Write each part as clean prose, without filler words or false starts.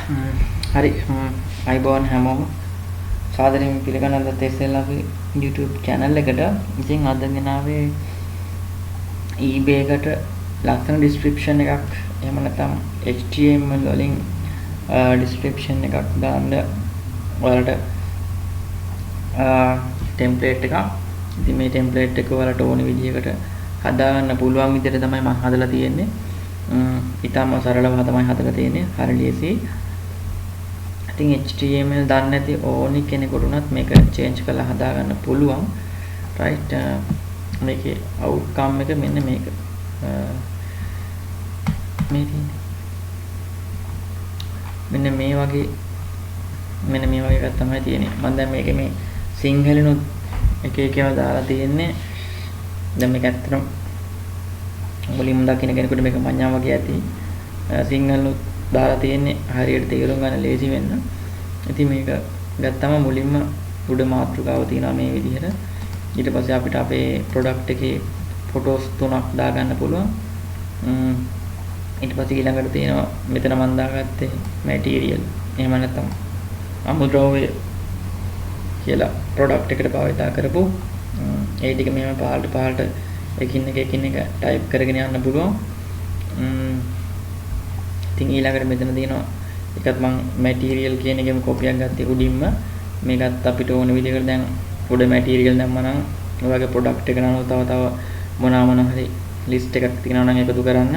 හරි, අයිබෝන් හැමෝම සාදරයෙන් පිළිගන්න අදත් SLRP YouTube channel එකට. ඉතින් අද ගෙනාවේ eBay එකට ලස්සන ඩිස්ක්‍රිප්ෂන් එකක්, එහෙම නැත්නම් HTML වලින් ඩිස්ක්‍රිප්ෂන් එකක් දාන්න ඔයාලට ටෙම්ප්ලේට් එකක්. ඉතින් මේ ටෙම්ප්ලේට් එක ඔයාලට ඕන විදිහකට හදාගන්න පුළුවන් විදිහට තමයි මම හදලා තියෙන්නේ. ඉතාම සරලව තමයි හදලා තියෙන්නේ. හරි ලේසි. ඉතින් HTML දන්නේ නැති ඕනි කෙනෙකුට උනත් මේක චේන්ජ් කරලා හදාගන්න පුළුවන්. රයිට්, මේකේ අවුට්කම් එක මෙන්න මේක. මේ තියෙන්නේ. මෙන්න මේ වගේ, මෙන්න මේ වගේ එකක් තමයි තියෙන්නේ. මම දැන් මේකේ මේ සිංහලෙනුත් එක එක ඒවා දාලා තියෙන්නේ. දැන් මේක ඇත්තටම මුලින්ම දකින්න කෙනෙකුට මේක මඤ්ඤා වගේ ඇති. සිංහලෙනුත් දාලා තියෙන්නේ හරියට තේරුම් ගන්න ලේසි වෙන්න. ඉතින් මේක ගත්තම මුලින්ම උඩ මාතෘකාව තියෙනවා මේ විදිහට. ඊට පස්සේ අපිට අපේ ප්‍රොඩක්ට් එකේ ෆොටෝස් තුනක් දාගන්න පුළුවන්. ඊට පස්සේ ඊළඟට තියෙනවා මෙතන මම දාගත්තේ මැටීරියල්. එහෙම නැත්නම් අමුද්‍රව්‍ය කියලා ප්‍රොඩක්ට් එකට භාවිතා කරපු ඒ ටික මෙහෙම පහළට පහළට එකින් එක එකින් එක ටයිප් කරගෙන යන්න පුළුවන්. ඉතින් ඊළඟට මෙතන තියෙනවා එකත් මං මැටීරියල් කියන එකෙම කොපියක් ගත්තේ උඩින්ම. මේකත් අපිට ඕන විදිහකට දැන් උඩ මැටීරියල් දැම්මම නම් ඔයාගේ ප්‍රොඩක්ට් එක නම තව තව මොනවා මොන හරි ලිස්ට් එකක් තියෙනවා නම් එකතු කරන්න.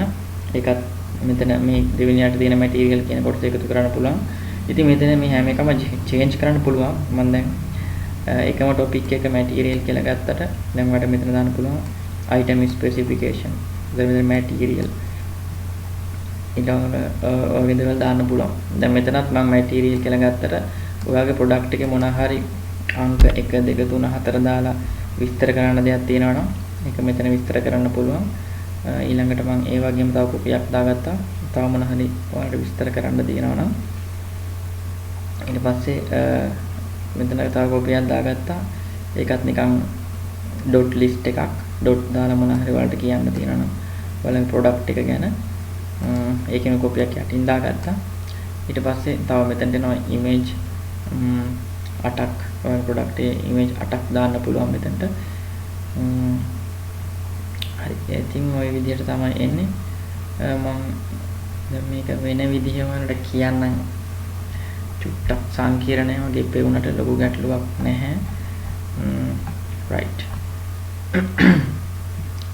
ඒකත් මෙතන මේ දෙවෙනියට තියෙන මැටීරියල් කියන කොටස එකතු කරන්න පුළුවන්. ඉතින් මෙතන මේ හැම එකම චේන්ජ් කරන්න පුළුවන්. මං දැන් එකම ටොපික් එක මැටීරියල් කියලා ගත්තට දැන් ඔයාලට මෙතන දාන්න පුළුවන් අයිටම් ස්පෙසිෆිකේෂන්. දැන් මෙතන මැටීරියල් ඊළඟට ඔය වගේ දේවල් දාන්න පුළුවන්. දැන් මෙතනත් මම මැටීරියල් කියලා ගත්තට ඔයාගේ ප්‍රොඩක්ට් එකේ මොන හරි අංක 1 2 3 4 දාලා විස්තර කරන්න දෙයක් තියෙනවා නම් ඒක මෙතන විස්තර කරන්න පුළුවන්. ඊළඟට මම ඒ වගේම තව කොපියක් දාගත්තා. තව මොන හරි ඔයාලට විස්තර කරන්න තියෙනවා නම් ඊට පස්සේ මෙතන තව කොපියක් දාගත්තා. ඒකත් නිකන් ඩොට් ලිස්ට් එකක්, ඩොට් දාලා මොන හරි ඔයාලට කියන්න තියෙනවා නම් ඔයාලගේ ප්‍රොඩක්ට් එක ගැන ඒකෙම කොපියක් යටින් දාගත්තා. ඊට පස්සේ තව මෙතනට එනවා ඉමේජ් 8ක්, ඔයාලගේ ප්‍රොඩක්ට් එකේ ඉමේජ් 8ක් දාන්න පුළුවන් මෙතනට. හරි, ඉතින් ඔය විදිහට තමයි එන්නේ. මම දැන් මේක වෙන විදිහ වලට කියන්නම්. චුට්ටක් සංකීර්ණයි වගේ පෙවුනට ලොකු ගැටලුවක් නැහැ. රයිට්.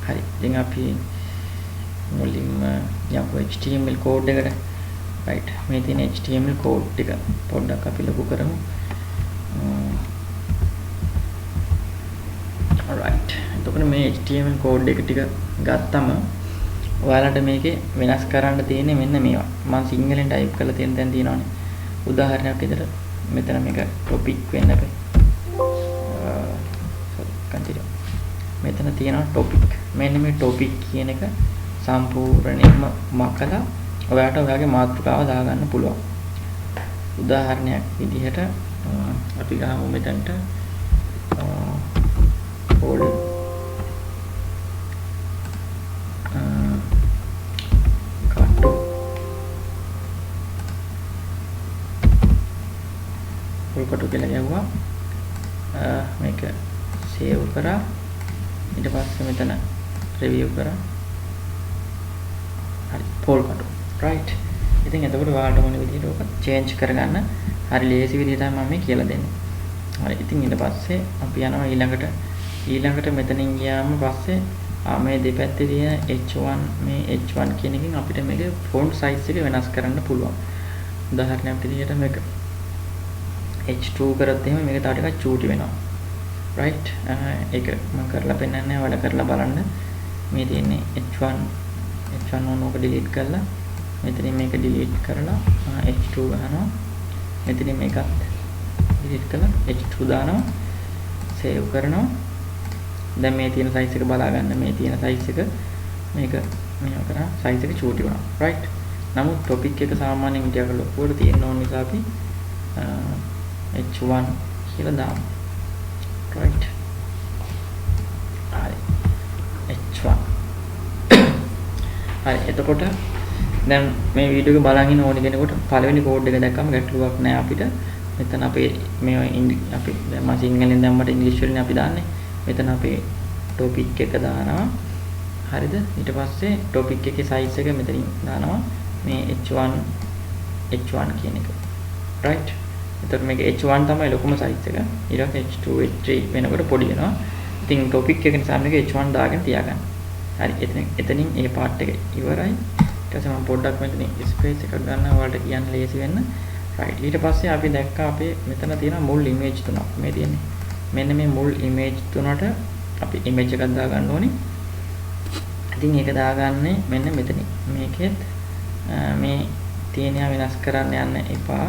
හරි, ඉතින් අපි මුලින්ම යමු HTML code එකට. රයිට්, මේ තියෙන HTML code ටික පොඩ්ඩක් අපි ලොකු කරමු. රයිට්, එතකොට මේ HTML code එක ටික ගත්තම ඔයාලට මේකේ වෙනස් කරන්න තියෙන්නේ මෙන්න මේවා. මම සිංහලෙන් ටයිප් කරලා තියෙන තැන් තියෙනවානේ. උදාහරණයක් විදිහට මෙතන මේක ටොපික් වෙන්න බෑ. Sorry, continue. මෙතන තියෙනවා ටොපික්. මෙන්න මේ ටොපික් කියන එක සම්පූර්ණයෙන්ම මකලා ඔයාට ඔයාගේ මාතෘකාව දාගන්න පුළුවන්. උදාහරණයක් විදිහට අපි ගහමු මෙතනට පොල් කටු පොල් කටු කියලා ගැහුවා. මේක සේව් කරා. ඊට පස්සේ මෙතන රිවිව් කරා. හරි, පොල් කටු. රයිට්. ඉතින් එතකොට ඔයාලට ඕන විදිහට ඔක චේන්ජ් කරගන්න හරි ලේසි විදිහට තමයි මම මේ කියලා දෙන්නේ. හරි, ඉතින් ඊට පස්සේ අපි යනවා ඊළඟට. ඊළඟට මෙතනින් ගියාම පස්සේ මේ දෙපැත්තේ තියෙන H1, මේ H1 කියන එකෙන් අපිට මේකේ ෆොන්ට් සයිස් එක වෙනස් කරන්න පුළුවන්. උදාහරණයක් විදිහට මේක H2 කරොත් එහෙම මේක තව ටිකක් චූටි වෙනවා. රයිට්, ඒක මම කරලා පෙන්නන්නේ නැහැ, ඔයාලා කරලා බලන්න. මේ තියෙන්නේ H1, H1 ඕන ඕක ඩිලීට් කරලා මෙතනින් මේක ඩිලීට් කරලා H2 ගහනවා. මෙතනින් මේකත් ඩිලීට් කරලා H2 දානවා. සේව් කරනවා. දැන් මේ තියෙන සයිස් එක බලා ගන්න. මේ තියෙන සයිස් එක මේක මෙහෙම කරා සයිස් එක චූටි වුණා. රයිට්. නමුත් ටොපික් එක සාමාන්‍යයෙන් ටිකක් ලොකුවට තියෙන්න ඕන නිසා අපි H1 කියලා දාමු. රයිට්. හරි. H1. හරි, එතකොට දැන් මේ වීඩියෝ එක බලන් ඉන්න ඕන කෙනෙකුට පළවෙනි කෝඩ් එක දැක්කම ගැටලුවක් නෑ අපිට. මෙතන අපේ මේ අපි දැන් මම සිංහලෙන් දැම්මට ඉංග්‍රීසි වලින් අපි දාන්නේ. මෙතන අපේ ටොපික් එක දානවා. හරිද? ඊට පස්සේ ටොපික් එකේ සයිස් එක මෙතනින් දානවා. මේ h1 h1 කියන එක. රයිට්. එතකොට මේක h1 තමයි ලොකුම සයිස් එක. ඊට පස්සේ h2 h3 වෙනකොට පොඩි වෙනවා. ඉතින් ටොපික් එක නිසා මේක h1 දාගෙන තියාගන්න. හරි. එතනින් ඒ පාර්ට් එක ඉවරයි. ඊට පස්සේ මම පොඩ්ඩක් මෙතනින් ස්පේස් එකක් ගන්නවා ඔයාලට කියන්න ලේසි වෙන්න. රයිට්. ඊට පස්සේ අපි දැක්කා අපේ මෙතන තියෙන මුල් ඉමේජ් තුනක්. මේ තියෙන්නේ. මෙන්න මේ මුල් ඉමේජ් තුනට අපි ඉමේජ් එකක් දාගන්න ඕනේ. ඉතින් ඒක දාගන්නේ මෙන්න මෙතනින්. මේකෙත් මේ තියෙනවා වෙනස් කරන්න යන්න එපා.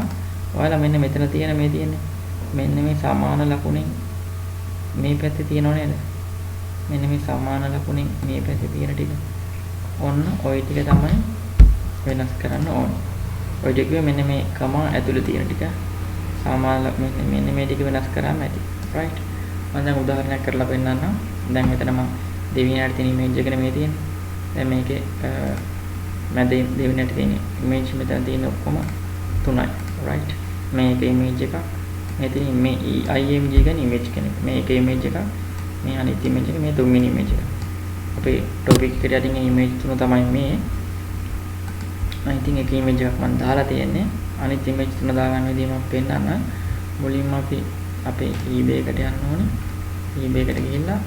ඔයාලා මෙන්න මෙතන තියෙන මේ තියෙන්නේ. මෙන්න මේ සමාන ලකුණෙන් මේ පැත්තේ තියෙනව නේද? මෙන්න මේ සමාන ලකුණෙන් මේ පැත්තේ තියෙන ටික. ඔන්න ඔය ටික තමයි වෙනස් කරන්න ඕනේ. ඔය ටික මෙන්න මේ කමා ඇතුලේ තියෙන ටික සමාන මෙන්න මේ ටික වෙනස් කරාම ඇති. රයිට්. මම දැන් උදාහරණයක් කරලා පෙන්නන්නම්. දැන් මෙතන මම දෙවෙනියට තියෙන ඉමේජ් එක නෙමෙයි තියෙන්නේ. දැන් මේකේ මැද දෙවෙනියට තියෙන ඉමේජ් මෙතන තියෙන ඔක්කොම තුනයි. රයිට්. මේක ඉමේජ් එකක්. මේ තියෙන මේ IMG කියන්නේ ඉමේජ් කෙනෙක්. මේක ඉමේජ් එකක්. මේ අනිත් ඉමේජ් එක මේ තුන්වෙනි ඉමේජ් එක. අපේ ටොපික් එකට යටින් ඉමේජ් තුන තමයි මේ. මම ඉතින් එක ඉමේජ් එකක් මම දාලා තියෙන්නේ. අනිත් ඉමේජ් තුන දාගන්න විදිහ මම පෙන්නන්න. මුලින්ම අපි අපේ eBay එකට යන්න ඕනේ. eBay එකට ගිහිල්ලා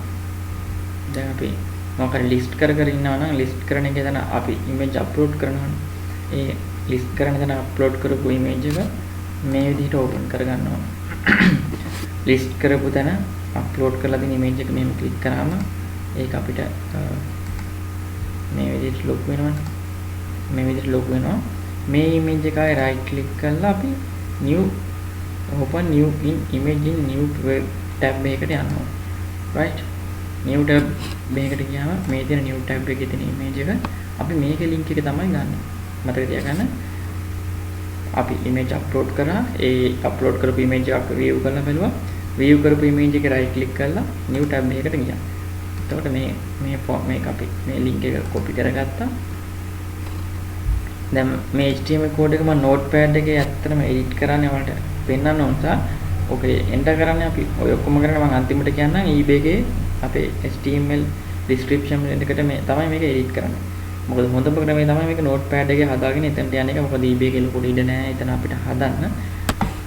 දැන් අපි මොකක් හරි ලිස්ට් කර කර ඉන්නවා නම් ලිස්ට් කරන එකේ තන අපි ඉමේජ් අප්ලෝඩ් කරනවනේ. ඒ ලිස්ට් කරන තැන අප්ලෝඩ් කරපු ඉමේජ් එක මේ විදිහට ඕපන් කරගන්න ඕනේ. ලිස්ට් කරපු තැන අප්ලෝඩ් කරලා තියෙන ඉමේජ් එක මෙහෙම ක්ලික් කරාම ඒක අපිට මේ විදිහට ලොක් වෙනවනේ. මේ විදිහට ලොක් වෙනවා. මේ ඉමේජ් එක ආයේ රයිට් ක්ලික් කරලා අපි new open new in image in new web tab එකකට යනවා. රයිට්. New tab එකකට ගියාම මේ තියෙන new tab එකේ තියෙන ඉමේජ් එක අපි මේකේ link එක තමයි ගන්න. මතක තියාගන්න. අපි ඉමේජ් අප්ලෝඩ් කරා. ඒ අප්ලෝඩ් කරපු ඉමේජ් එකක් view කරලා බැලුවා. View කරපු ඉමේජ් එකේ රයිට් ක්ලික් කරලා new tab එකකට ගියා. එතකොට මේ මේ මේක අපි මේ link එක කොපි කරගත්තා. දැන් මේ HTML code එක මම නෝට්පෑඩ් එකේ ඇත්තටම එඩිට් කරන්නේ ඔයාලට පෙන්වන්න ඕන නිසා ඔකේ එන්ටර් කරන්නේ අපි ඔය ඔක්කොම කරන්නේ මම අන්තිමට කියන්නම් eBay එකේ අපේ HTML description එකට මේ තමයි මේක එඩිට් කරන්නේ. මොකද හොඳම ක්‍රමය තමයි මේක නෝට්පෑඩ් එකේ හදාගෙන එතනට යන එක. මොකද eBay එකේ ලොකු ඉඩ නෑ එතන අපිට හදන්න.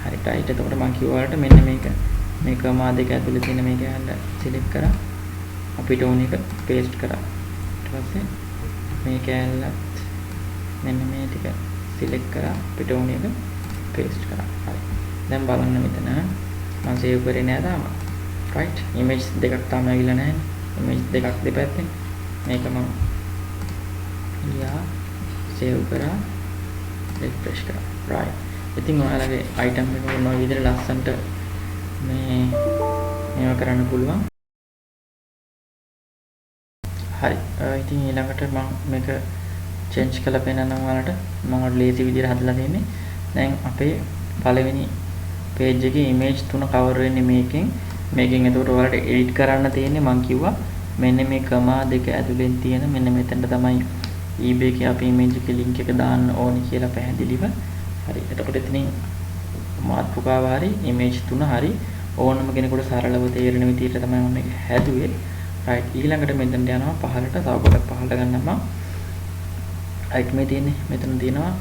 හරි රයිට්. එතකොට මම කිව්වා ඔයාලට මෙන්න මේක මේ කමා දෙක ඇතුලේ තියෙන මේක යන්න සිලෙක්ට් කරා. අපිට ඕන එක පේස්ට් කරා. ඊට පස්සේ මේ කෑල්ලත් මෙන්න මේ ටික සිලෙක්ට් කරා. අපිට ඕන එක පේස්ට් කරා. හරි. දැන් බලන්න මෙතන මම සේව් කරේ නෑ තාම. රයිට්. ඉමේජ් දෙකක් තාම ඇවිල්ලා නෑනේ. ඉමේජ් දෙකක් දෙපැත්තෙන්. මේක මම ගියා සේව් කරා රිෆ්‍රෙෂ් කරා. රයිට්. ඉතින් ඔයාලගේ අයිටම් එක ඔන්න ඔය විදිහට ලස්සනට මේ මේවා කරන්න පුළුවන්. හරි. ඉතින් ඊළඟට මම මේක චේන්ජ් කරලා පෙන්නන්නම් ඔයාලට. මම ඔයාලට ලේසි විදිහට හදලා තියෙන්නේ. දැන් අපේ පළවෙනි පේජ් එකේ ඉමේජ් තුන කවර් වෙන්නේ මේකෙන්. මේකෙන් එතකොට ඔයාලට එඩිට් කරන්න තියෙන්නේ මං කිව්වා මෙන්න මේ කමා දෙක ඇතුලෙන් තියෙන මෙන්න මෙතනට තමයි eBay එකේ අපේ ඉමේජ් එකේ ලින්ක් එක දාන්න ඕනි කියලා පැහැදිලිව. හරි. එතකොට එතනින් මාතෘකාව හරි ඉමේජ් තුන හරි ඕනම කෙනෙකුට සරලව තේරෙන විදිහට තමයි මම මේක හැදුවේ. රයිට්. ඊළඟට මෙතනට යනවා පහළට. තව පොඩක් පහළට ගන්නම් මම. රයිට්. මේ තියෙන්නේ මෙතන තියෙනවා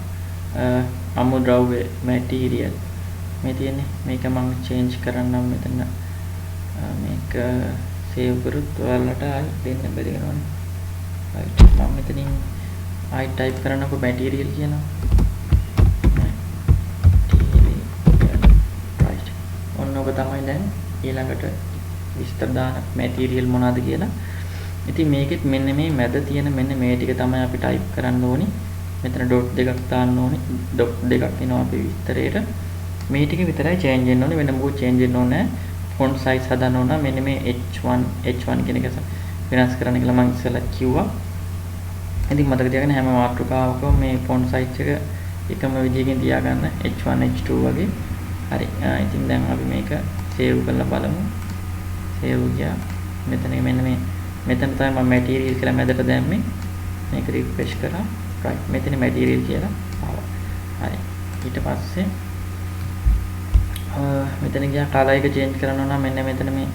අමුද්‍රව්‍ය මැටීරියල්. මේ තියෙන්නේ මේක මම චේන්ජ් කරන්නම් මෙතන. මේක සේව් කරොත් ඔයාලට ආයි දෙන්න බැරි වෙනවනේ. රයිට්. මම මෙතනින් ආයි ටයිප් කරන්නකො මැටීරියල් කියලා. මැටීරියල්. රයිට්. ඔන්න ඔක තමයි දැන් ඊළඟට විස්තර දාන මැටීරියල් මොනවද කියලා. ඉතින් මේකෙත් මෙන්න මේ මැද තියෙන මෙන්න මේ ටික තමයි අපි ටයිප් කරන්න ඕනි. මෙතන ඩොට් දෙකක් දාන්න ඕනි. ඩොට් දෙකක් එනවා අපේ විස්තරේට. මේ ටික විතරයි චේන්ජ් වෙන්න ඕනේ. වෙන මොකුත් චේන්ජ් වෙන්න ඕනේ නැහැ. ෆොන්ට් සයිස් හදන්න ඕන නම් මෙන්න මේ H1 H1 කියන එක වෙනස් කරන්න කියලා මම ඉස්සෙල්ලා කිව්වා. ඉතින් මතක තියාගන්න හැම මාතෘකාවකම මේ ෆොන්ට් සයිස් එක එකම විදිහකින් තියාගන්න H1 H2 වගේ. හරි. ඉතින් දැන් අපි මේක සේව් කරලා බලමු. සේව් ගියා. මෙතන මෙන්න මේ මෙතන තමයි මම මැටීරියල් කියලා මැදට දැම්මේ. මේක රිෆ්‍රෙෂ් කරා. රයිට්, මෙතන මැටීරියල් කියලා ආවා. හරි. ඊට පස්සේ මෙතන ගියා කලර් එක චේන්ජ් කරන්න ඕන නම් මෙන්න මෙතන මේ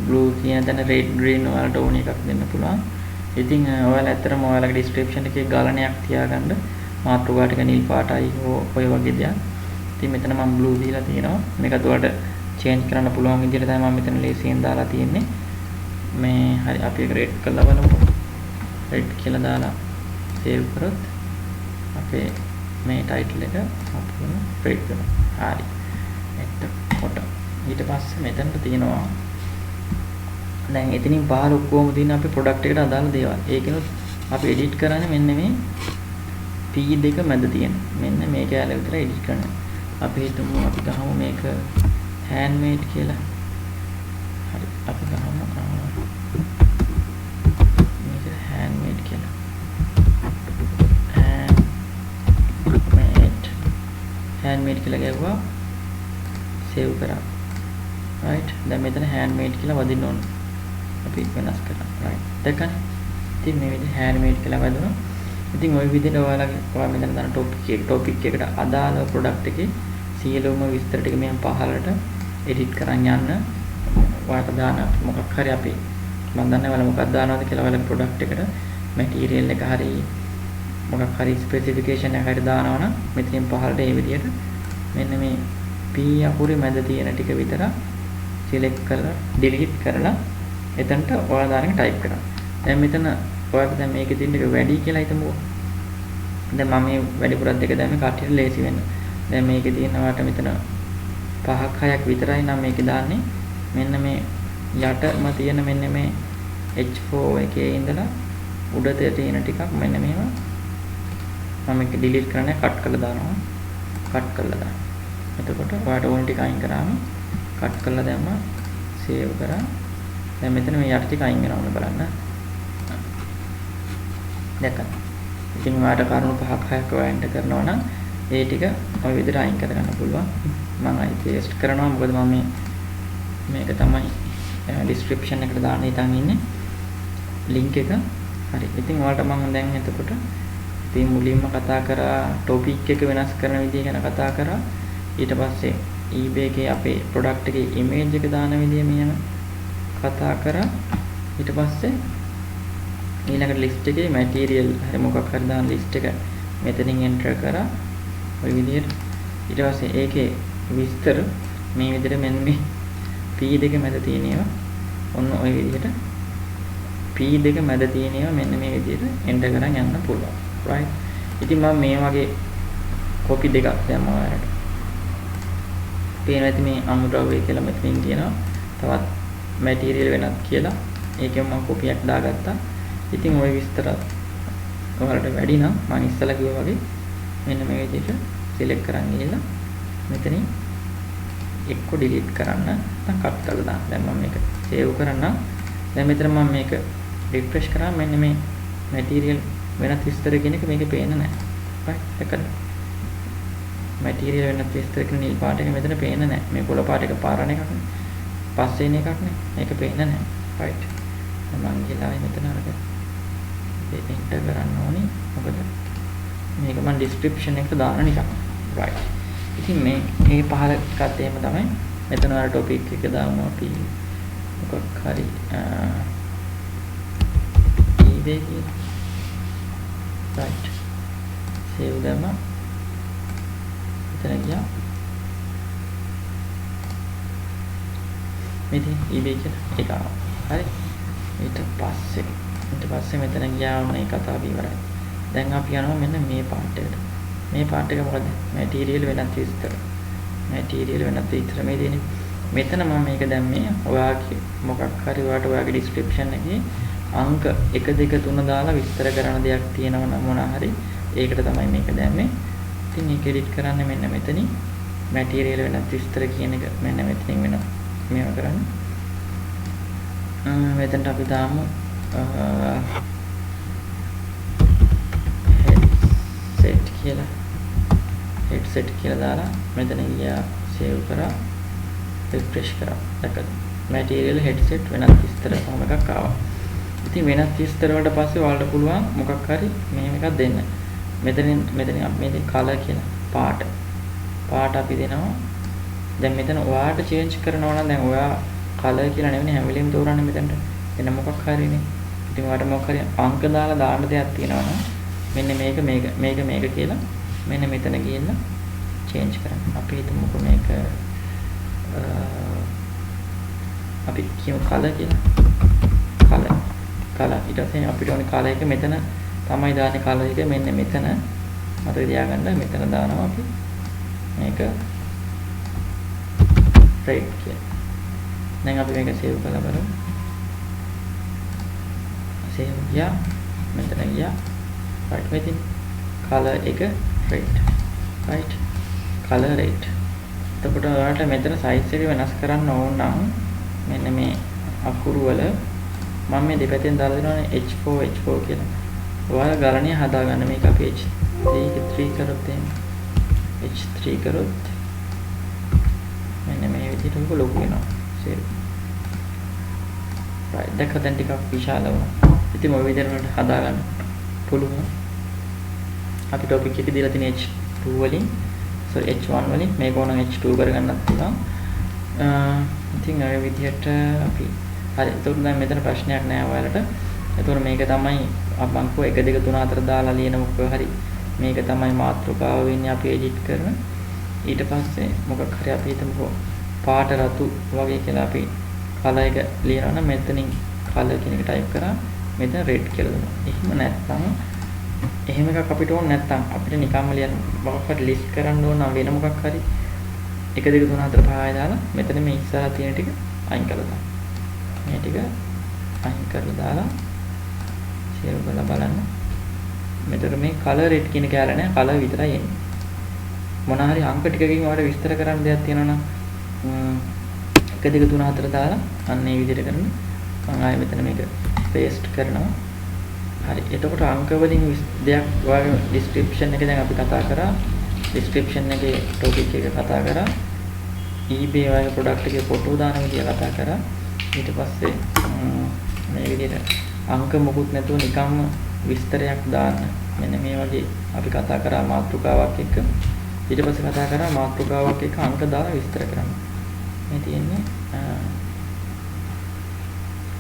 බ්ලූ කියන තැන රෙඩ් ග්‍රීන් ඔයාලට ඕන එකක් දෙන්න පුළුවන්. ඉතින් ඔයාලා ඇත්තටම ඔයාලගේ ඩිස්ක්‍රිප්ෂන් එකේ ගලණයක් තියාගන්න මාතෘකා ටික නිල් පාටයි හෝ ඔය වගේ දෙයක්. ඉතින් මෙතන මම බ්ලූ දීලා තියෙනවා. මේකත් ඔයාලට චේන්ජ් කරන්න පුළුවන් විදිහට තමයි මම මෙතන ලේසියෙන් දාලා තියෙන්නේ. මේ හරි, අපි ඒක රෙඩ් කරලා බලමු. රෙඩ් කියලා දාලා සේව් කරොත් අපේ මේ ටයිටල් එක සම්පූර්ණ රෙඩ් වෙනවා. හරි. එතකොට ඊට පස්සේ මෙතනට තියෙනවා දැන් එතනින් පහළ ඔක්කොම තියෙන අපේ ප්‍රොඩක්ට් එකට අදාළ දේවල්. ඒකිනුත් අපි එඩිට් කරන්නේ මෙන්න මේ P2 මැද තියෙන. මෙන්න මේ කෑල්ල විතරයි එඩිට් කරන්නේ. අපි හිතමු අපි ගහමු මේක හෑන්ඩ්මේඩ් කියලා. හරි, අපි ගහමු මේක හෑන්ඩ්මේඩ් කියලා. හෑන්ඩ්මේඩ් හෑන්ඩ්මේඩ් කියලා ගැහුවා, සේව් කරා. රයිට්, දැන් මෙතන හෑන්ඩ්මේඩ් කියලා වදින්න ඕන. අපි වෙනස් කරා. රයිට්, දැක්කනේ. ඉතින් මේ විදිහට හෑන්ඩ්මේඩ් කියලා වැදුණා. ඉතින් ඔය විදිහට ඔයාලගේ ඔයා මෙතන දාන ටොපික් එකට අදාළ ප්‍රොඩක්ට් එකේ සියලුම විස්තර ටික මෙහෙම පහළට එඩිට් කරන් යන්න. ඔයාලට දාන මොකක් හරි අපි මම දන්නේ ඔයාලා මොකක්ද දානවද කියලා ඔයාලගේ ප්‍රොඩක්ට් එකට මැටීරියල් එක හරි මොකක් හරි ස්පෙසිෆිකේෂන් එකක් හරි දානවා නම් මෙතනින් පහළට ඒ විදිහට මෙන්න මේ P අකුරේ මැද තියෙන ටික විතර සිලෙක්ට් කරලා ඩිලීට් කරලා එතනට ඔයාලා දාන එක ටයිප් කරන්න. දැන් මෙතන ඔයාලට දැන් මේකේ තියෙන එක වැඩි කියලා හිතමුකෝ. දැන් මම මේ වැඩිපුරත් දෙක දැම්මේ කට්ටියට ලේසි වෙන්න. දැන් මේකේ තියෙන ඔයාලට මෙතන 5ක් 6ක් විතරයි නම් මේකේ දාන්නේ මෙන්න මේ යටම තියෙන මෙන්න මේ H4 එකේ ඉඳලා උඩට තියෙන ටිකක් මෙන්න මෙහෙම මම මේක ඩිලීට් කරන්නේ කට් කරලා දානවා. කට් කරලා දානවා. එතකොට ඔයාලට ඕන ටික අයින් කරාම කට් කරලා දැම්මා, සේව් කරා. දැන් මෙතන මේ යට ටික අයින් වෙනවා බලන්න. දැක්කද? ඉතින් ඔයාලට කරුණු 5ක් 6ක් ඔයා එන්ටර් කරනවා නම් ඒ ටික ඔය විදිහට අයින් කරගන්න පුළුවන්. මම ආයි පේස්ට් කරනවා, මොකද මම මේක තමයි ඩිස්ක්‍රිප්ෂන් එකට දාන්න හිතන් ඉන්නේ ලින්ක් එක. හරි. ඉතින් ඔයාලට මම දැන් එතකොට ඉතින් මුලින්ම කතා කරා ටොපික් එක වෙනස් කරන විදිය ගැන කතා කරා. ඊට පස්සේ eBay එකේ අපේ ප්‍රොඩක්ට් එකේ ඉමේජ් එක දාන විදිය මෙහෙම කතා කරා. ඊට පස්සේ ඊළඟට ලිස්ට් එකේ මැටීරියල් හරි මොකක් හරි දාන ලිස්ට් එක මෙතනින් එන්ටර් කරා ඔය විදිහට. ඊට පස්සේ ඒකේ විස්තර මේ විදිහට මෙන්න මේ P2 මැද තියෙන ඒවා ඔන්න ඔය විදිහට P2 මැද තියෙන ඒවා මෙන්න මේ විදිහට එන්ටර් කරන් යන්න පුළුවන්. රයිට්. ඉතින් මම මේ වගේ කොපි දෙකක් දැම්මා ඔයාලට. පේනවා ඇති මේ අමුද්‍රව්‍ය කියලා මෙතනින් කියනවා. තවත් මැටීරියල් වෙනත් කියලා. ඒකෙන් මම කොපියක් දාගත්තා. ඉතින් ඔය විස්තර ඔයාලට වැඩි නම් මම ඉස්සලා කිව්වා වගේ මෙන්න මේ විදිහට සිලෙක්ට් කරන් ගිහලා මෙතනින් එක්ක ඩිලීට් කරන්න නැත්නම් කට් කරලා දාන්න. දැන් මම මේක සේව් කරන්නම්. දැන් මෙතන මම මේක රිෆ්‍රෙෂ් කරාම මෙන්න මේ මැටීරියල් වෙනත් විස්තර කියන එක මේකේ පේන්නේ නැහැ. රයිට්, දැක්කද? මැටීරියල් වෙනත් විස්තර කියන නිල් පාට එක මෙතන පේන්නේ නැහැ. මේ පොළ පාට එක පරණ එකක් නේ. පස්සේ එන එකක් නේ. මේක පේන්නේ නැහැ. රයිට්. දැන් මං ගිහලා ආයේ මෙතන අරක එන්ටර් කරන්න ඕනි. මොකද මේක මං ඩිස්ක්‍රිප්ෂන් එකට දාන නිසා. රයිට්. ඉතින් මේ පහළ ටිකත් එහෙම තමයි. මෙතන ඔයාලා ටොපික් එක දාමු අපි මොකක් හරි eBay කියලා. රයිට්. සේව් දැම්මා. මෙතන ගියා. මේ තියෙන eBay කියලා ඒක ආවා. හරි. ඊට පස්සේ මෙතන ගියා මේ කතාව ඉවරයි. දැන් අපි යනවා මෙන්න මේ පාර්ට් එකට. මේ පාර්ට් එක මොකද්ද? මැටීරියල් වෙනත් විස්තර. මැටීරියල් වෙනත් විස්තර මේ තියෙන්නේ. මෙතන මම මේක දැම්මේ ඔයාගේ මොකක් හරි ඔයාට ඔයාගේ ඩිස්ක්‍රිප්ෂන් එකේ අංක 1 2 3 දාලා විස්තර කරන දෙයක් තියෙනවා නම් මොන හරි ඒකට තමයි මේක දැම්මේ. ඉතින් මේක එඩිට් කරන්න මෙන්න මෙතනින් මැටීරියල් වෙනත් විස්තර කියන එක මෙන්න මෙතනින් වෙන මේවා කරන්න. මෙතනට අපි දාමු හෙඩ්සෙට් කියලා. හෙඩ්සෙට් කියලා දාලා මෙතන ගියා සේව් කරා රිෆ්‍රෙෂ් කරා. දැක්කද? මැටීරියල් හෙඩ්සෙට් වෙනත් විස්තර කොහොම එකක් ආවා. ඉතින් වෙනත් විස්තර වලට පස්සේ ඔයාලට පුළුවන් මොකක් හරි මෙහෙම එකක් දෙන්න. මෙතනින් මෙතනින් අපි මේ කලර් කියලා පාට පාට අපි දෙනවා. දැන් මෙතන ඔයාට චේන්ජ් කරනවා නම් දැන් ඔයා කලර් කියලා නෙවෙයි හැම වෙලෙම තෝරන්නේ මෙතනට වෙන මොකක් හරිනේ. ඉතින් ඔයාට මොකක් හරි අංක දාලා දාන්න දෙයක් තියෙනවා නම් මෙන්න මේක මේක මේක මේක කියලා මෙන්න මෙතන ගිහිල්ලා චේන්ජ් කරන්න. අපි හිතමුකෝ මේක අපි කියමු කලර් කියලා. කලර් කලර් ඊට පස්සේ අපිට ඕනේ කලර් එක මෙතන තමයි දාන්නේ. කලර් එක මෙන්න මෙතන මතක තියාගන්න මෙතන දානවා අපි මේක රෙඩ් කියලා. දැන් අපි මේක සේව් කරලා බලමු. සේව් ගියා මෙතන ගියා. රයිට් මෙතන කලර් එක රෙඩ්. Right colour red. එතකොට ඔයාලට මෙතන සයිස් එක වෙනස් කරන්න ඕන නම් මෙන්න මේ අකුරු වල මම මේ දෙපැත්තෙන් දාලා දෙනවනේ H4 H4 කියලා. ඔයාලා ගණනය හදාගන්න. මේක අපි H3 කරොත් එහෙම H3 කරොත් මෙන්න මේ විදිහට ඔක ලොකු වෙනවා. සේව්. රයිට් දැක්ක දැන් ටිකක් විශාල වුණා. ඉතින් ඔය විදිහට වලට හදාගන්න පුළුවන්. අපි ටොපික් එක දීලා තියෙන H2 වලින් සෝරි H1 වලින් මේක ඕනම් H2 කරගන්නත් පුළුවන්. ඉතින් ඔය විදිහට අපි හරි. එතකොට දැන් මෙතන ප්‍රශ්නයක් නෑ ඔයාලට. එතකොට මේක තමයි මං කිව්ව 1 2 3 4 දාලා ලියන මොකක් හරි මේක තමයි මාතෘකාව වෙන්නේ අපි එඩිට් කරන. ඊට පස්සේ මොකක් හරි අපි හිතමුකෝ පාට රතු වගේ කියලා අපි කලර් එක ලියනවා නම් මෙතනින් කලර් කියන එක ටයිප් කරා මෙතන රෙඩ් කියලා දුන්නා. එහෙම නැත්නම් එහෙම එකක් අපිට ඕන නැත්නම් අපිට නිකම්ම ලියන්න මොකක් හරි ලිස්ට් කරන්න ඕන නම් වෙන මොකක් හරි 1 2 3 4 5 දාලා මෙතන මේ ඉස්සරහා තියෙන ටික අයින් කරලා දාන්න. මේ ටික අයින් කරලා දාලා සේව් කරලා බලන්න. මෙතන මේ කලර් රෙඩ් කියන කෑල්ල නෑ කලර් විතරයි එන්නේ. මොන හරි අංක ටිකකින් ඔයාලට විස්තර කරන්න දෙයක් තියෙනවා නම් 1 2 3 4 දාලා අන්න ඒ විදිහට කරන්න. මම ආයෙ මෙතන මේක පේස්ට් කරනවා. හරි. එතකොට අංක වලින් දෙයක් ඔයාගේ ඩිස්ක්‍රිප්ෂන් එක දැන් අපි කතා කරා. ඩිස්ක්‍රිප්ෂන් එකේ ටොපික් එක කතා කරා. eBay වගේ ප්‍රොඩක්ට් එකේ ෆොටෝ දාන විදිය කතා කරා. ඊට පස්සේ මේ විදිහට අංක මොකුත් නැතුව නිකම්ම විස්තරයක් දාන්න. මෙන්න මේ වගේ අපි කතා කරා මාතෘකාවක් එක්ක. ඊට පස්සේ කතා කරා මාතෘකාවක් එක්ක අංක දාලා විස්තර කරන්න. මේ තියෙන්නේ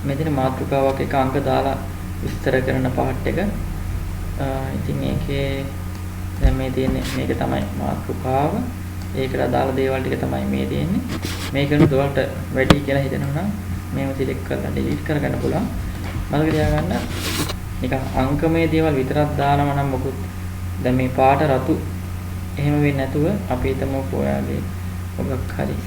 මෙතන මාතෘකාවක් එක්ක අංක දාලා විස්තර කරන පාර්ට් එක. ඉතින් ඒකේ දැන් මේ තියෙන්නේ මේක තමයි මාතෘකාව. ඒකට අදාළ දේවල් ටික තමයි මේ තියෙන්නේ. මේකනොත් ඔයාලට වැඩි කියලා හිතෙනවා නම් මේව සිලෙක්ට් කරලා ඩිලීට් කරගන්න පුළුවන්. මතක තියාගන්න නිකන් අංකමය දේවල් විතරක් දානවා නම් මොකුත් දැන් මේ පාට රතු එහෙම වෙන්නේ නැතුව අපි හිතමුකෝ ඔයාගේ මොකක් හරි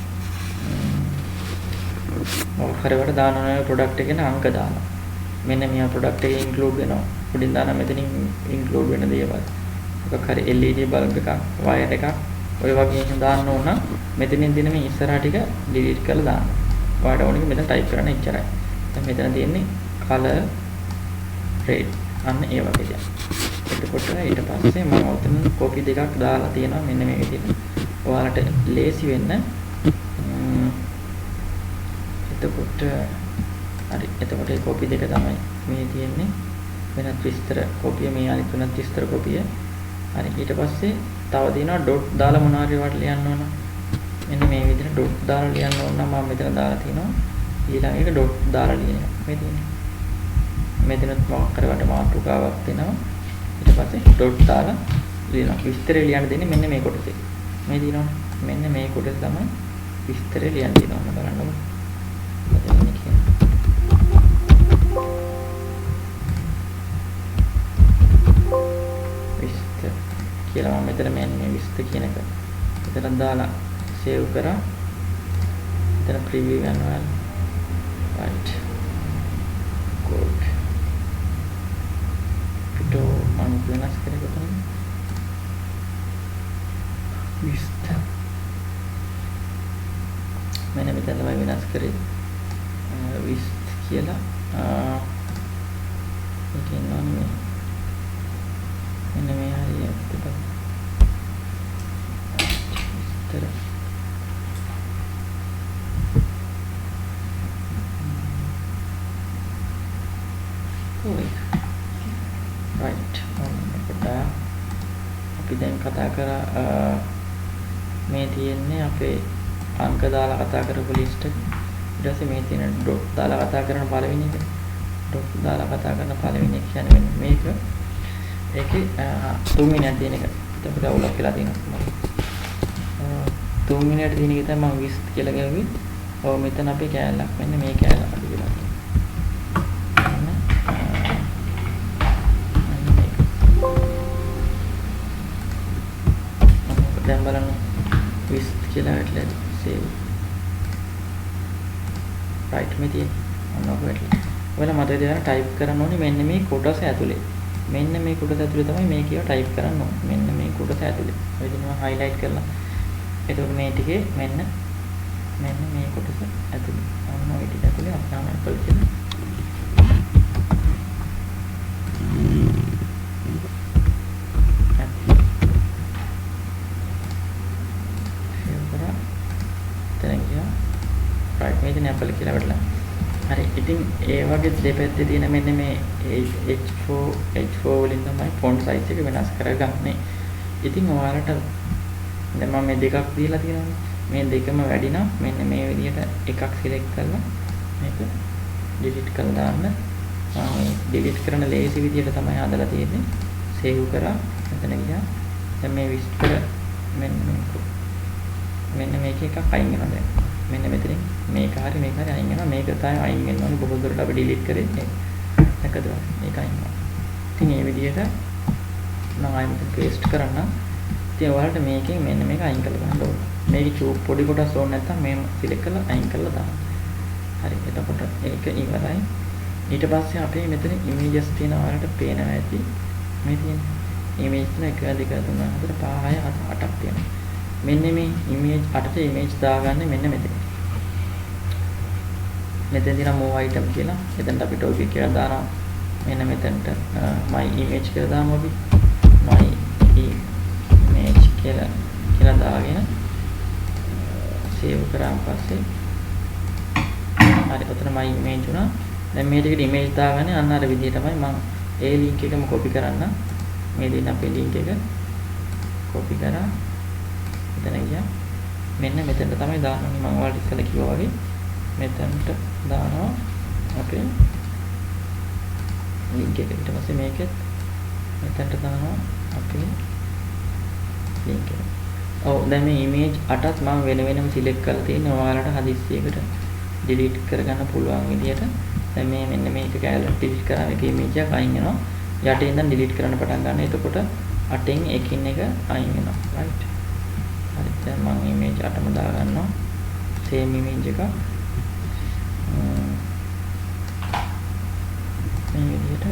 මොකක් හරි වට දාන ඕන ප්‍රොඩක්ට් එකේ අංක දානවා. මෙන්න මේ ප්‍රොඩක්ට් එකේ ඉන්ක්ලූඩ් වෙනවා. උඩින් දාන මෙතනින් ඉන්ක්ලූඩ් වෙන දේවල්. මොකක් හරි LED bulb එකක්, වයර් එකක් ඔය වගේ එහෙම දාන්න ඕන නම් මෙතනින් තියෙන මේ ඉස්සරහා ටික ඩිලීට් කරලා දාන්න. ඔයාලට ඕන එක මෙතන ටයිප් කරන්න එච්චරයි. දැන් මෙතන තියෙන්නේ කලර් රෙඩ් අන්න ඒ වගේ දෙයක්. එතකොට ඊට පස්සේ මම ඔතන කොපි දෙකක් දාලා තියෙනවා මෙන්න මේ විදිහට. ඔයාලට ලේසි වෙන්න. එතකොට හරි. එතකොට ඒ කොපි දෙක තමයි මේ තියෙන්නේ. වෙනත් විස්තර කොපිය මේ අනිත් වෙනත් විස්තර කොපිය. හරි. ඊට පස්සේ තව තියෙනවා ඩොට් දාලා මොනවා හරි වට ලියන්න ඕන. මෙන්න මේ විදිහට ඩොට් දාලා ලියන්න ඕන නම් මම මෙතන දාලා තිනවා. ඊළඟ එක ඩොට් දාලා ලියන එක. මේ තියෙන්නේ. මෙතනත් මොකක් හරි වට මාතෘකාවක් දෙනවා. ඊට පස්සේ ඩොට් දාලා ලියනවා. විස්තරය ලියන්න දෙන්නේ මෙන්න මේ කොටසේ. මේ තියෙනවනේ. මෙන්න මේ කොටස තමයි විස්තරය ලියන්න දෙනවා. ඔන්න බලන්නකෝ. මොකද වෙන්නේ කියලා. විස්තර කියලා මම මෙතන මේ විස්තර කියන එක මෙතන දාලා සේව් කරා. මෙතන ප්‍රිවිව් යනවා ඔයාලා. රයිට්. ගුඩ්. පිටෝ මම වෙනස් කරේ කොතනද? විස්තර. මෙන්න මෙතන තමයි වෙනස් කරේ. විස්ත කියලා මේක ඉන්නවනේ මේ. මෙන්න මේ හරිය තිබ්බා. විස්තර. ඔය. රයිට්. ඔන්න පොඩ්ඩක් අපි දැන් කතා කරා මේ තියෙන්නේ අපේ අංක දාලා කතා කරපු ලිස්ට් එක. ඊට පස්සේ මේ තියෙන ඩොට් දාලා කතා කරන පළවෙනි එක. ඩොට් දාලා කතා කරන පළවෙනි එක කියන්නේ මෙන්න මේක. ඒකේ තුන්වෙනියක් තියෙන එක. එතකොට අවුලක් වෙලා තියෙනවා. තුන්වෙනියට තියෙන එක තමයි මම 20 කියලා ගැහුවේ. ඔව් මෙතන අපේ කෑල්ලක් මෙන්න මේ කෑල්ල අඩු වෙලා තියෙනවා. මෙන්න මේක. දැන් බලන්න 20 කියලා වැටලා සේව්. රයිට් මේ තියෙන්නේ. ඔන්න ඔක වැටලා. ඔයාලා මතක තියාගන්න ටයිප් කරන්න ඕනේ මෙන්න මේ කොටස ඇතුලේ. මෙන්න මේ කොටස ඇතුලේ තමයි මේ කියව ටයිප් කරන්න ඕනේ. මෙන්න මේ කොටස ඇතුලේ. ඔය ඉතින් මම හයිලයිට් කරලා. එතකොට මේ ටිකේ මෙන්න මෙන්න මේ කොටස ඇතුලේ. ඔන්න ඔය ටික ඇතුලේ අපි තාම ඇපල් කියලා. සේව් කරා. එතන ගියා. රයිට් මේ ඉතින් ඇපල් කියලා වැටලා. හරි ඉතින් ඒ වගේ දෙපැත්තේ තියෙන මෙන්න මේ H4 H4 වලින් තමයි ෆොන්ට් සයිස් එක වෙනස් කරගන්නේ. ඉතින් ඔයාලට දැන් මම මේ දෙකක් දීලා තියෙනවානේ. මේ දෙකම වැඩි නම් මෙන්න මේ විදිහට එකක් සිලෙක්ට් කරලා මේක ඩිලීට් කරලා දාන්න. මම මේ ඩිලීට් කරන ලේසි විදිහට තමයි හදලා තියෙන්නේ. සේව් කරා. මෙතන ගියා. දැන් මේ විස්තර මෙන්න මේක මෙන්න මේක එකක් අයින් වෙනවා දැන්. මෙන්න මෙතනින් මේක හරි මේක හරි අයින් වෙනවා. මේක තමයි අයින් වෙන්න ඕනේ. බොහෝ දුරට අපි ඩිලීට් කරේ මේක. දැක්කද? මේක අයින් වෙනවා. ඉතින් මේ විදිහට මම ආයෙ මෙතන පේස්ට් කරන්නම්. ඉතින් ඔයාලට මේකෙන් මෙන්න මේක අයින් කරලා දාන්න ඕනේ. මේකේ පොඩි කොටස් ඕනේ නැත්නම් මේම සිලෙක්ට් කරලා අයින් කරලා දාන්න. හරි එතකොට ඒක ඉවරයි. ඊට පස්සේ අපේ මෙතන ඉමේජස් තියෙනවා ඔයාලට පේනවා ඇති. මේ තියෙන ඉමේජ් තුන 1 2 3 4 5 6 7 8ක් තියෙනවා. මෙන්න මේ ඉමේජ් 8ට ඉමේජ් දාගන්නේ මෙන්න මෙතන. මෙතන තියෙනවා more item කියලා. එතනට අපි ටොපික් එකක් දානවා. මෙන්න මෙතනට my image කියලා දාමු අපි. my image කියලා කියලා දාගෙන සේව් කරාන් පස්සේ හරි ඔතන my image වුණා. දැන් මේ ටිකට ඉමේජ් දාගන්නේ අන්න අර විදිහටමයි. මම ඒ ලින්ක් එකම කොපි කරන්න. මේ දෙන්න අපේ ලින්ක් එක කොපි කරා. මෙතන ගියා. මෙන්න මෙතනට තමයි දාන්න ඕනේ. මම ඔයාලට ඉස්සෙල්ලා කිව්වා වගේ මෙතනට දානවා අපේ ලින්ක් එක. ඊට පස්සේ මේකෙත් මෙතනට දානවා අපේ ලින්ක් එක. ඔව් දැන් මේ ඉමේජ් 8ත් මම වෙන වෙනම සිලෙක්ට් කරලා තියෙනවා. ඔයාලට හදිස්සියකට ඩිලීට් කරගන්න පුළුවන් විදියට. දැන් මේ මෙන්න මේක කැලේ ඩිලීට් කරාම එක ඉමේජ් එකක් අයින් වෙනවා. යටින් ඉඳන් ඩිලීට් කරන්න පටන් ගන්න. එතකොට 8න් එකින් එක අයින් වෙනවා. රයිට්. හරි දැන් මම ඉමේජ් 8ම දාගන්නවා. සේම් ඉමේජ් එකක්. මේ විදිහට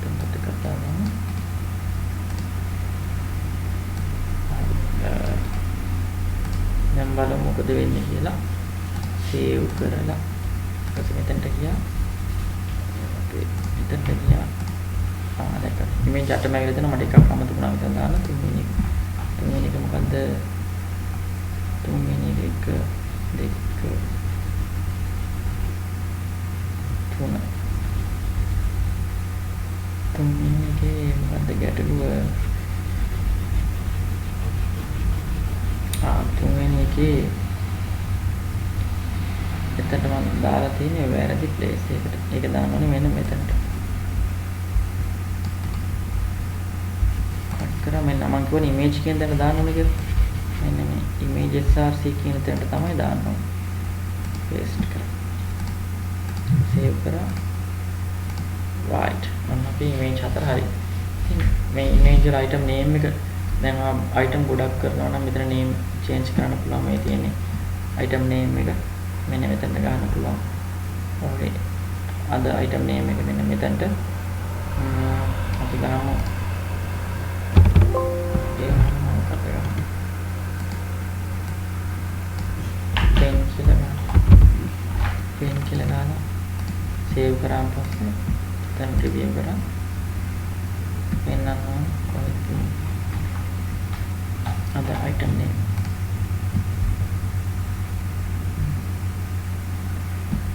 තැන්පත් එකක් දාගන්න. දැන් බලමු මොකද වෙන්නේ කියලා. සේව් කරලා ඊපස්සේ මෙතනට ගියා. අපේ මෙතනට ගියා. ආ දැක්කා. ඉමේජ් 8ම ඇවිල්ලා තියෙනවා. මට එකක් අමතක වුණා මෙතන දාන්න. තුන්වෙනි එක. තුන්වෙනි එක මොකද්ද? තුන්වෙනි එක 1 2 3. තුන්වෙනි එකේ මොකද්ද ගැටලුව? ආ තුන්වෙනි එකේ එතනට මම දාලා තියෙන්නේ වැරදි ප්ලේස් එකකට. ඒක දාන්න ඕනේ මෙන්න මෙතනට. කට් කරා මෙන්න මම කියවනේ ඉමේජ් කියන තැන දාන්න ඕනේ කියලා. මෙන්න මේ ඉමේජ් src කියන තැනට තමයි දාන්න ඕනේ. පේස්ට් කරා. සේව් කරා. රයිට්. ඔන්න අපේ ඉමේජ් හතර හරි. ඉතින් මේ ඉමේජ් වල අයිටම් නේම් එක දැන් ඔයා අයිටම් ගොඩක් කරනවා නම් මෙතන නේම් චේන්ජ් කරන්න පුළුවන්. මේ තියෙන්නේ අයිටම් නේම් එක මෙන්න මෙතනට ගන්න පුළුවන්. ඔය අද අයිටම් නේම් එක මෙන්න මෙතනට අපි ගහමු. ඒ මොකක්ද ගහමු? පෙන් කියලා ගහමු. පෙන් කියලා ගහලා සේව් කරාන් පස්සේ දැන් රිවිව් කරා. පෙන්නන්න ඕන කොහෙද තියෙන්නේ? අද අයිටම් නේම්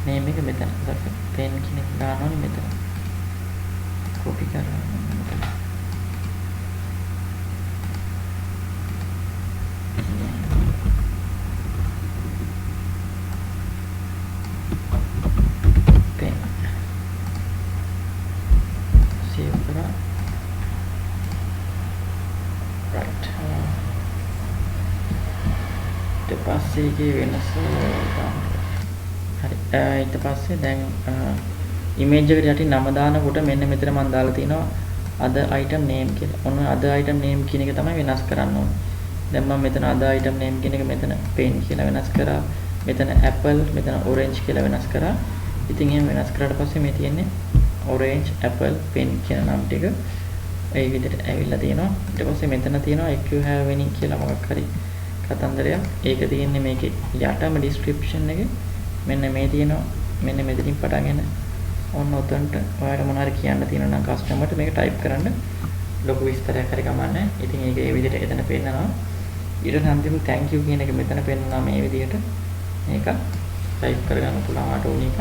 නේම් එක මෙතන. පෙන් කියන එක ගන්න ඕනේ මෙතන. කොපි කරලා මෙතන. ඊට පස්සේ ඒකේ වෙනස හරි. ඊට පස්සේ දැන් ඉමේජ් එකට යටින් නම දානකොට මෙන්න මෙතන මම දාලා තිනවා other item name කියලා. ඔන්න other item name කියන එක තමයි වෙනස් කරන්න ඕනේ. දැන් මම මෙතන other item name කියන එක මෙතන pen කියලා වෙනස් කරා. මෙතන apple, මෙතන orange කියලා වෙනස් කරා. ඉතින් එහෙම වෙනස් කරාට පස්සේ මේ තියෙන්නේ orange, apple, pen කියන නම් ටික ඒ විදිහට ඇවිල්ලා තියෙනවා. ඊට පස්සේ මෙතන තියෙනවා if you have any කියලා මොකක් හරි කතන්දරයක්. ඒක තියෙන්නේ මේකේ යටම description එකේ. මෙන්න මේ තියෙනවා. මෙන්න මෙතනින් පටන් ගෙන ඔන්න ඔතනට ඔයාලට මොන හරි කියන්න තියෙනවා නම් කස්ටමර්ට මේක ටයිප් කරන්න ලොකු විස්තරයක් හරි කමක් නැහැ. ඉතින් ඒක ඒ විදිහට එතන පෙන්නනවා. ඊට පස්සේ අන්තිම thank you කියන එක මෙතන පෙන්නනවා මේ විදිහට. මේක ටයිප් කරගන්න පුළුවන් ඔයාලට ඕන එක.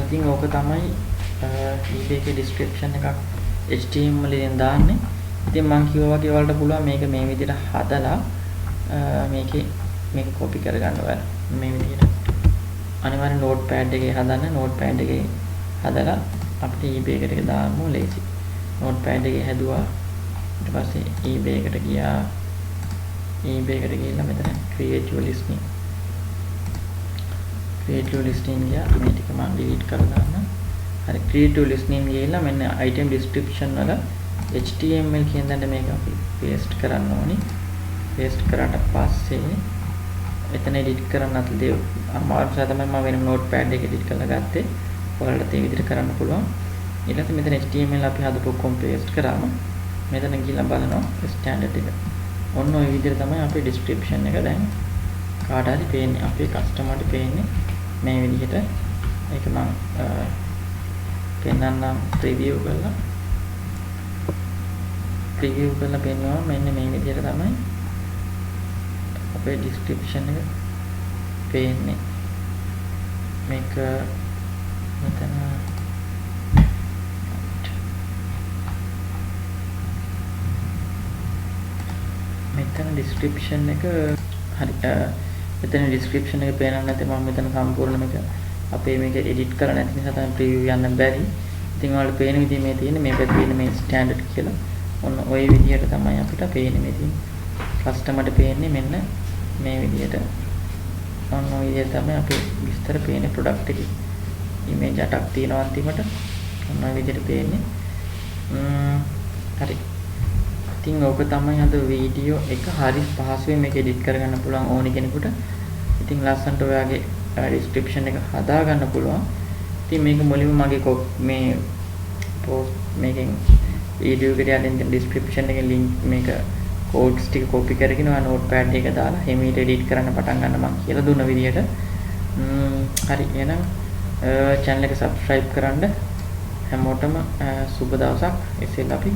ඉතින් ඕක තමයි eBay එකේ description එකක් HTML වලින් දාන්නේ. ඉතින් මං කිව්වා වගේ ඔයාලට පුළුවන් මේක මේ විදිහට හදලා මේකේ මේක කොපි කරගන්න ඔයාලා මේ විදිහට. අනිවාර්යෙන් නෝට්පෑඩ් එකේ හදන්න. නෝට්පෑඩ් එකේ හදලා අපිට eBay එකට ඒක දාන්න ලේසි. නෝට්පෑඩ් එකේ හැදුවා. ඊට පස්සේ eBay එකට ගියා. eBay එකට ගිහිල්ලා මෙතන create your listing. create your listing ගියා. මේ ටික මම delete කරලා දාන්න. හරි, create your listing ගිහිල්ලා මෙන්න item description වල HTML කියන දන්න මේක අපි paste කරන්න ඕනි. paste කරාට පස්සේ එතන එඩිට් කරන්න අත දේ අමාරු නිසා තමයි මම වෙනම නෝට්පෑඩ් එක එඩිට් කරලා ගත්තේ. ඔයාලට ඒ විදිහට කරන්න පුළුවන්. ඊට පස්සේ මෙතන HTML අපි හදපු ඔක්කොම පේස්ට් කරාම මෙතන ගිහලා බලනවා ස්ටෑන්ඩඩ් එක. ඔන්න ඔය විදිහට තමයි අපේ ඩිස්ක්‍රිප්ෂන් එක දැන් කාට හරි පේන්නේ, අපේ කස්ටමර්ට පේන්නේ මේ විදිහට. ඒක මම පෙන්නන්නම් ප්‍රිවිව් කරලා. ප්‍රිවිව් කරලා පෙන්නුවා මෙන්න මේ විදිහට තමයි අපේ ඩිස්ක්‍රිප්ෂන් එක පේන්නේ. මේක මෙතන මෙතන ඩිස්ක්‍රිප්ෂන් එක හරි. මෙතන ඩිස්ක්‍රිප්ෂන් එක පේනන්නේ නැති මම මෙතන සම්පූර්ණ මේක අපේ මේක එඩිට් කරලා නැති නිසා තමයි ප්‍රිවිව් යන්න බැරි. ඉතින් ඔයාලට පේන විදිහ මේ තියෙන්නේ මේ පැත්තේ තියෙන මේ ස්ටෑන්ඩඩ් කියලා. ඔන්න ඔය විදිහට තමයි අපිට පේන්නේ මේ තියෙන්නේ. කස්ටමර්ට පේන්නේ මෙන්න මේ විදිහට. ඔන්න ඔය විදිහට තමයි අපේ විස්තර පේන්නේ ප්‍රොඩක්ට් එකේ. ඉමේජ් 8ක් තියෙනවා අන්තිමට. ඔන්න ඔය විදිහට පේන්නේ. හරි. ඉතින් ඕක තමයි අද වීඩියෝ එක. හරි පහසුවෙන් මේක එඩිට් කරගන්න පුළුවන් ඕනි කෙනෙකුට. ඉතින් ලස්සනට ඔයාගේ ඩිස්ක්‍රිප්ෂන් එක හදා ගන්න පුළුවන්. ඉතින් මේක මුලින්ම මගේ මේ පෝස්ට් මේකෙන් වීඩියෝ එකට යටින් තියෙන ඩිස්ක්‍රිප්ෂන් එකේ ලින්ක් මේක කෝඩ්ස් ටික කොපි කරගෙන ඔයා නෝට්පෑඩ් එක දාලා හිමීට එඩිට් කරන්න පටන් ගන්න මං කියලා දුන්න විදියට. හරි, එහෙනම් චැනල් එක සබ්ස්ක්‍රයිබ් කරන්න. හැමෝටම සුබ දවසක්. ඉතින් අපි